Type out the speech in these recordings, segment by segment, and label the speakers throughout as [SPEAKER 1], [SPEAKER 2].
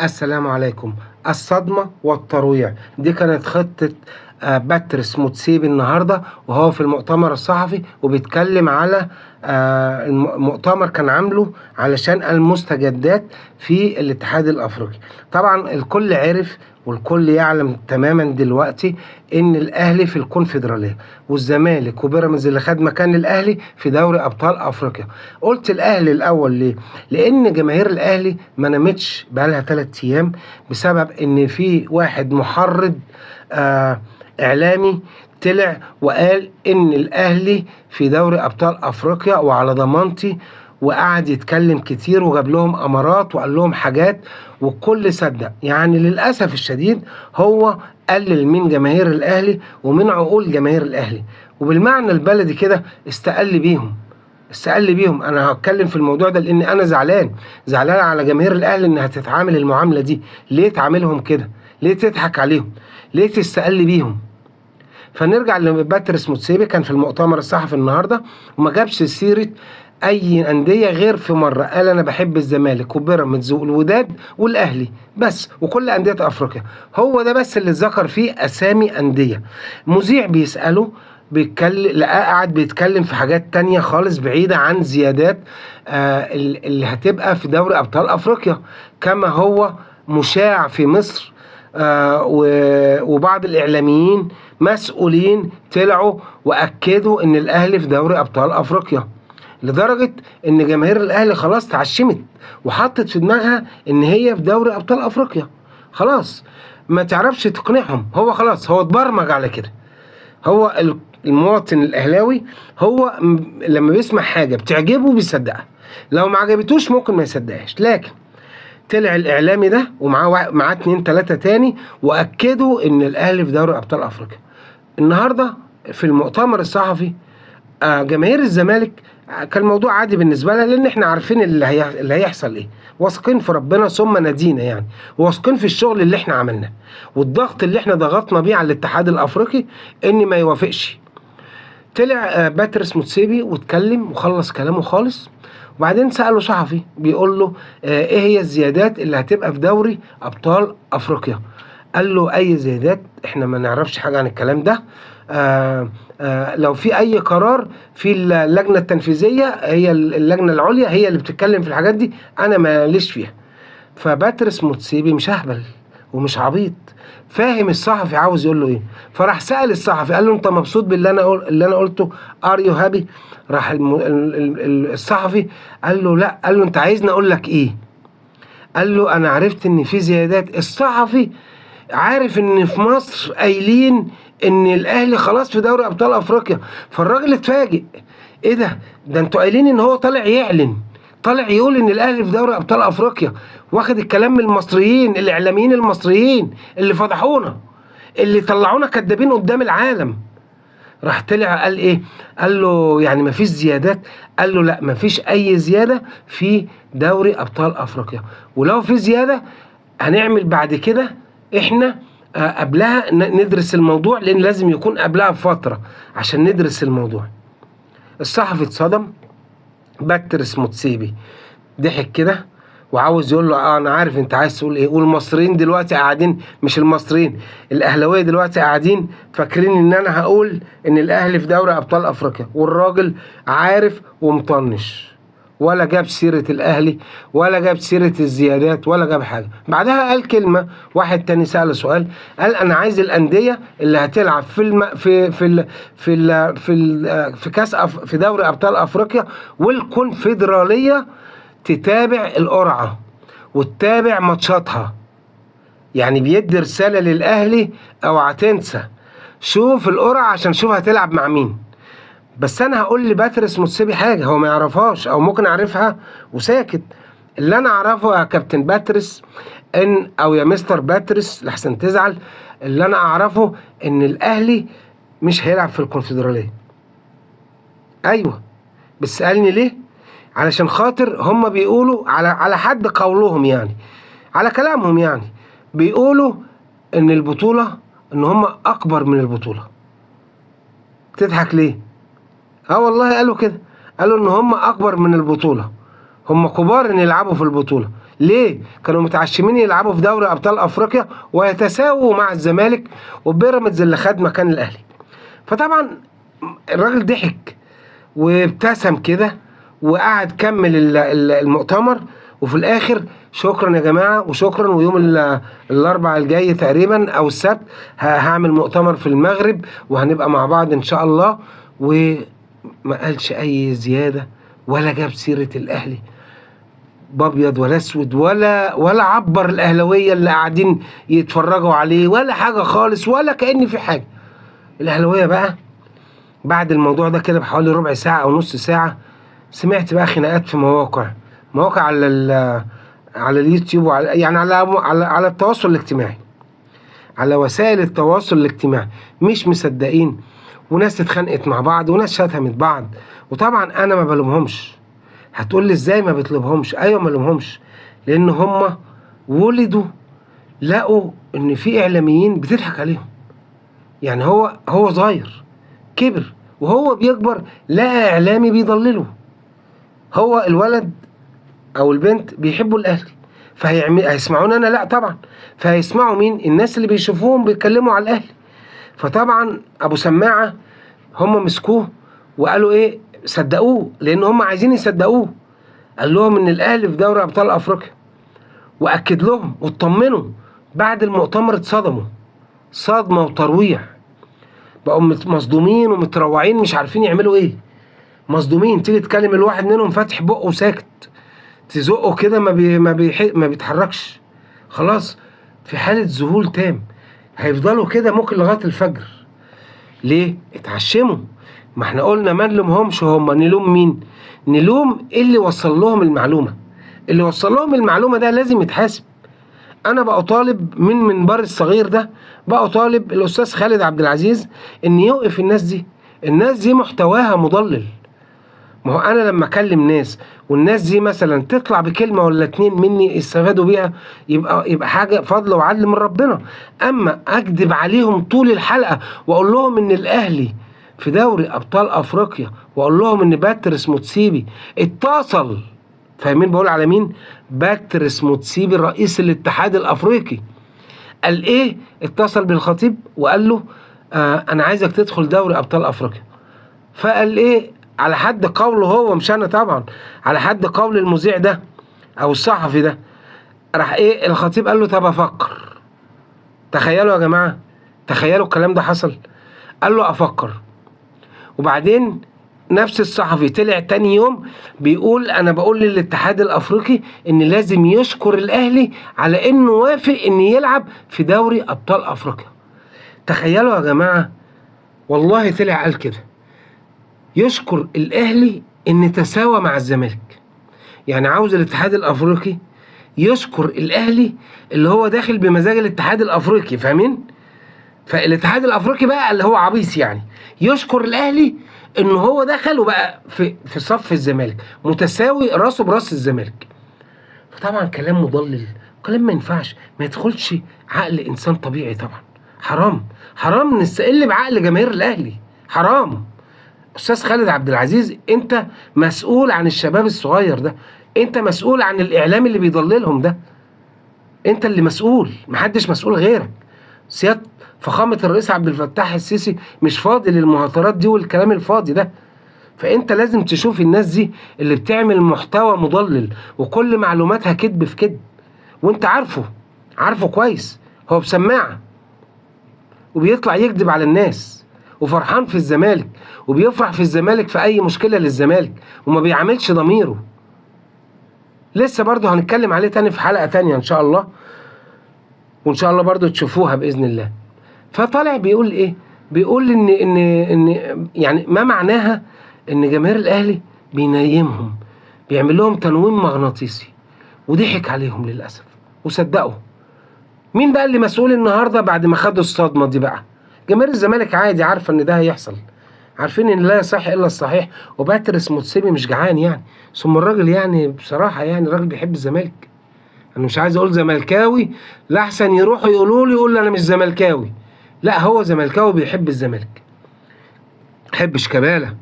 [SPEAKER 1] السلام عليكم. الصدمة والترويع دي كانت خطة باتريس موتسيبي النهاردة وهو في المؤتمر الصحفي وبيتكلم على المؤتمر كان عامله علشان المستجدات في الاتحاد الافريقي. طبعا الكل عرف والكل يعلم تماما دلوقتي ان الاهلي في الكونفدراليه والزمالك وبيراميدز اللي خد مكان الاهلي في دوري ابطال افريقيا. قلت الاهلي الاول ليه؟ لان جماهير الاهلي ما نامتش بقالها 3 ايام بسبب ان في واحد محرض اعلامي طلع وقال ان الاهلي في دوري ابطال افريقيا وعلى ضمانتي، وقعد يتكلم كتير وجاب لهم امارات وقال لهم حاجات والكل صدق. يعني للاسف الشديد هو قلل من جماهير الاهلي ومن عقول جماهير الاهلي، وبالمعنى البلدي كده استقل بيهم، استقل بيهم. انا هتكلم في الموضوع ده لان انا زعلان، زعلان على جماهير الاهلي انها تتعامل المعاملة دي. ليه تعاملهم كده؟ ليه تضحك عليهم؟ ليه تستقل بيهم؟ فنرجع لباتريس موتسيبي، كان في المؤتمر الصحفي النهارده وما جابش سيره اي اندية غير في مرة قال انا بحب الزمالك وبيراميدز والوداد والاهلي بس وكل اندية افريقيا. هو ده بس اللي اتذكر فيه اسامي اندية. مذيع بيساله بيتكلم، لا قاعد بيتكلم في حاجات تانية خالص بعيدة عن زيادات اللي هتبقى في دوري ابطال افريقيا كما هو مشاع في مصر. وبعض الاعلاميين مسؤولين طلعوا واكدوا ان الاهلي في دوري ابطال افريقيا، لدرجة ان جماهير الاهلي خلاص تعشمت وحطت في دماغها ان هي في دوري ابطال افريقيا. خلاص ما تعرفش تقنعهم، هو خلاص هو اتبرمج على كده. هو المواطن الاهلاوي هو لما بيسمع حاجة بتعجبه بيصدقها، لو ما عجبتوش ممكن ما يصدقهاش. لكن طلع الاعلامي ده ومعاه 2 3 تاني واكدوا ان الاهلي في دوري ابطال افريقيا. النهارده في المؤتمر الصحفي جماهير الزمالك كان الموضوع عادي بالنسبة لها، لان احنا عارفين اللي هيحصل ايه، واثقين في ربنا ثم ندينا يعني، واثقين في الشغل اللي احنا عملناه والضغط اللي احنا ضغطنا بيه على الاتحاد الافريقي ان ما يوافقش. طلع باتريس موتسيبي واتكلم وخلص كلامه خالص، وبعدين سأله صحفي بيقول له ايه هي الزيادات اللي هتبقى في دوري ابطال افريقيا؟ قال له اي زيادات، احنا ما نعرفش حاجة عن الكلام ده. لو في اي قرار في اللجنة التنفيذية، هي اللجنة العليا هي اللي بتتكلم في الحاجات دي، انا ماليش فيها. فباتريس موتسيبي مش اهبل ومش عبيط، فاهم الصحفي عاوز يقول له ايه. فراح سأل الصحفي قال له انت مبسوط باللي انا قلته؟ are you happy؟ راح الصحفي قال له لا. قال له انت عايزني اقول لك ايه؟ قال له انا عرفت ان في زيادات. الصحفي عارف ان في مصر قايلين ان الاهلي خلاص في دوري ابطال افريقيا، فالراجل اتفاجئ، ايه ده؟ ده انتوا قايلين ان هو طالع يعلن، طالع يقول ان الاهلي في دوري ابطال افريقيا، واخد الكلام من المصريين الاعلاميين المصريين اللي فضحونا، اللي طلعونا كدابين قدام العالم. راح طلع قال ايه؟ قال له يعني مفيش زيادات؟ قال له لا، مفيش اي زيادة في دوري ابطال افريقيا، ولو في زيادة هنعمل بعد كده احنا قبلها ندرس الموضوع، لان لازم يكون قبلها بفترة عشان ندرس الموضوع. الصحفي اتصدم. باتريس موتسيبي ضحك كده وعاوز يقول له انا عارف انت عايز تقول ايه، والمصريين دلوقتي قاعدين، مش المصريين، الاهلاوية دلوقتي قاعدين فاكرين ان انا هقول ان الاهلي في دوري ابطال افريقيا، والراجل عارف ومطنش، ولا جاب سيره الاهلي ولا جاب سيره الزيادات ولا جاب حاجة. بعدها قال كلمة، واحد تاني سأله سؤال قال انا عايز الاندية اللي هتلعب في الم... في في ال... في ال... في ال... في كاس في دوري ابطال افريقيا والكونفدراليه تتابع القرعة وتتابع ماتشاتها. يعني بيدي رسالة للاهلي اوعى تنسى، شوف القرعة عشان شوف هتلعب مع مين. بس انا هقول لباتريس موتسيبي حاجة هو ما يعرفهاش او ممكن اعرفها وساكت. اللي انا اعرفه يا كابتن باتريس ان، او يا مستر باتريس لحسن تزعل، اللي انا اعرفه ان الاهلي مش هيلعب في الكونفدراليه. ايوه، بس سألني ليه؟ علشان خاطر هم بيقولوا على حد قولهم، يعني على كلامهم، يعني بيقولوا ان البطولة، ان هم اكبر من البطولة. تضحك ليه؟ اه والله قالوا كده، قالوا ان هم اكبر من البطولة، هم كبار ان يلعبوا في البطولة. ليه؟ كانوا متعشمين يلعبوا في دوري ابطال افريقيا ويتساووا مع الزمالك وبيراميدز اللي خد مكان الاهلي. فطبعا الراجل ضحك وابتسم كده وقعد كمل المؤتمر، وفي الاخر شكرا يا جماعة وشكرا، ويوم الاربعاء الجاي تقريبا او السبت هعمل مؤتمر في المغرب وهنبقى مع بعض ان شاء الله. وما قالش اي زيادة ولا جاب سيره الاهلي بابيض ولا اسود ولا عبر الاهلاوية اللي قاعدين يتفرجوا عليه ولا حاجة خالص، ولا كأن في حاجة. الاهلاوية بقى بعد الموضوع ده كده بحوالي ربع ساعة او نص ساعة سمعت بقى خناقات في مواقع على اليوتيوب وعلى يعني على على على التواصل الاجتماعي، على وسائل التواصل الاجتماعي، مش مصدقين، وناس اتخانقت مع بعض وناس شتمت بعض. وطبعا انا ما بلومهمش. هتقول لي ازاي ما بتلومهمش؟ ايوه ما بلومهمش، لان هم ولدوا لقوا ان في اعلاميين بتضحك عليهم. يعني هو صغير كبر وهو بيكبر لقى اعلامي بيضلله. هو الولد او البنت بيحبوا الاهلي، فهيسمعوني انا؟ لا طبعا. فهيسمعوا مين؟ الناس اللي بيشوفوهم بيتكلموا على الاهلي. فطبعا ابو سماعه هم مسكوه وقالوا ايه؟ صدقوه، لان هم عايزين يصدقوه. قال لهم ان الاهلي في دوري ابطال افريقيا، واكد لهم واطمنوا. بعد المؤتمر اتصدموا صدمة وترويع، بقوا مصدومين ومتروعين مش عارفين يعملوا ايه، مصدومين. تيجي تكلم الواحد منهم فاتح بقه وساكت، تزقه كده ما بيتحركش، خلاص في حاله ذهول تام. هيفضلوا كده ممكن لغاية الفجر. ليه؟ اتعشموا. ما احنا قلنا ما نلومهمش هم، نلوم مين؟ نلوم اللي وصل لهم المعلومة. اللي وصل لهم المعلومة ده لازم يتحاسب. انا بقى طالب من منبر الصغير ده، بقى طالب الاستاذ خالد عبد العزيز ان يوقف الناس دي. الناس دي محتواها مضلل. ما هو انا لما اكلم ناس والناس دي مثلا تطلع بكلمه ولا اتنين مني يستفادوا بيها، يبقى حاجة فضل وعدل من ربنا. اما اكذب عليهم طول الحلقة واقول لهم ان الاهلي في دوري ابطال افريقيا، واقول لهم ان باتريس موتسيبي اتصل، فاهمين بقول على مين؟ باتريس موتسيبي رئيس الاتحاد الافريقي. قال ايه؟ اتصل بالخطيب وقال له انا عايزك تدخل دوري ابطال افريقيا. فقال ايه؟ على حد قوله هو، مش انا طبعا، على حد قول المذيع ده او الصحفي ده، راح ايه الخطيب قال له طب افكر. تخيلوا يا جماعة، تخيلوا الكلام ده حصل. قال له افكر. وبعدين نفس الصحفي طلع تاني يوم بيقول انا بقول للاتحاد الافريقي ان لازم يشكر الاهلي على انه وافق ان يلعب في دوري ابطال افريقيا. تخيلوا يا جماعة، والله طلع قال كده، يشكر الاهلي ان تساوى مع الزمالك. يعني عاوز الاتحاد الافريقي يشكر الاهلي اللي هو داخل بمزاج الاتحاد الافريقي، فاهمين؟ فالاتحاد الافريقي بقى اللي هو عبيط يعني يشكر الاهلي ان هو دخل وبقى في صف الزمالك، متساوي راسه براس الزمالك. فطبعا كلام مضلل، كلام ما ينفعش، ما يدخلش عقل انسان طبيعي طبعا. حرام، حرام نستقل بعقل جماهير الاهلي، حرام. استاذ خالد عبد العزيز، انت مسؤول عن الشباب الصغير ده، انت مسؤول عن الاعلام اللي بيضللهم ده، انت اللي مسؤول، محدش مسؤول غيرك. سيادة فخامة الرئيس عبد الفتاح السيسي مش فاضي للمهاترات دي والكلام الفاضي ده. فانت لازم تشوف الناس دي اللي بتعمل محتوى مضلل وكل معلوماتها كذب في كذب، وانت عارفه، عارفه كويس، هو بسماعة وبيطلع يكذب على الناس، وفرحان في الزمالك وبيفرح في الزمالك في اي مشكلة للزمالك، وما بيعملش ضميره. لسه برضه هنتكلم عليه تاني في حلقة تانية ان شاء الله، وان شاء الله برضه تشوفوها باذن الله. فطالع بيقول ايه؟ بيقول ان ان ان يعني ما معناها ان جماهير الاهلي بينيمهم، بيعمل لهم تنويم مغناطيسي، وضحك عليهم للاسف وصدقوا. مين بقى اللي مسؤول النهارده بعد ما خدوا الصدمة دي بقى؟ جماهير الزمالك عادي عارفه ان ده هيحصل، عارفين ان لا يصح الا الصحيح، وباتريس موتسيبي مش جعان يعني. ثم الراجل يعني بصراحة يعني الراجل بيحب الزمالك، انا مش عايز اقول زملكاوي لاحسن يروحوا يقولوا لي يقول لي انا مش زملكاوي، لا هو زملكاوي بيحب الزمالك، يحب شيكابالا،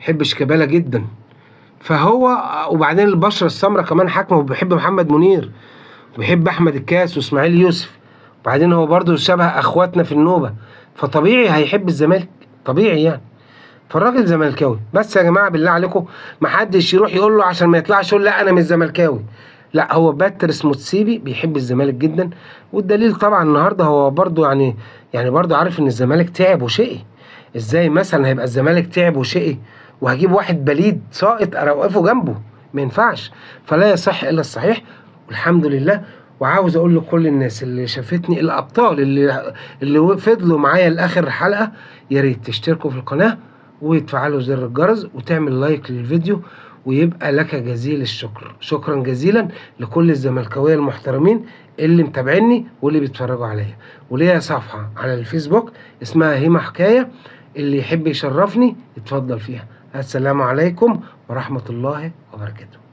[SPEAKER 1] يحب شيكابالا جدا. فهو وبعدين البشرة السمراء كمان حاكمه، وبيحب محمد منير وبيحب احمد الكاس واسماعيل يوسف، وبعدين هو برضه شبه اخواتنا في النوبة، فطبيعي هيحب الزمالك طبيعي يعني. فالراجل زملكاوي. بس يا جماعة بالله عليكم محدش يروح يقول له عشان ما يطلعش يقول لا انا مش زملكاوي. لا، هو باتريس موتسيبي بيحب الزمالك جدا، والدليل طبعا النهارده هو برضه يعني برضه عارف ان الزمالك تعب وشقي. ازاي مثلا هيبقى الزمالك تعب وشقي وهجيب واحد بليد ساقط اوقفه جنبه؟ ما ينفعش. فلا يصح الا الصحيح، والحمد لله. وعاوز اقول لكل الناس اللي شافتني، الابطال اللي فضلوا معايا لاخر حلقة، يا ريت تشتركوا في القناة وتفعلوا زر الجرس وتعمل لايك للفيديو، ويبقى لك جزيل الشكر. شكرا جزيلا لكل الزملكاويه المحترمين اللي متابعيني واللي بيتفرجوا عليا. وليا صفحة على الفيسبوك اسمها هيما حكاية، اللي يحب يشرفني يتفضل فيها. السلام عليكم ورحمة الله وبركاته.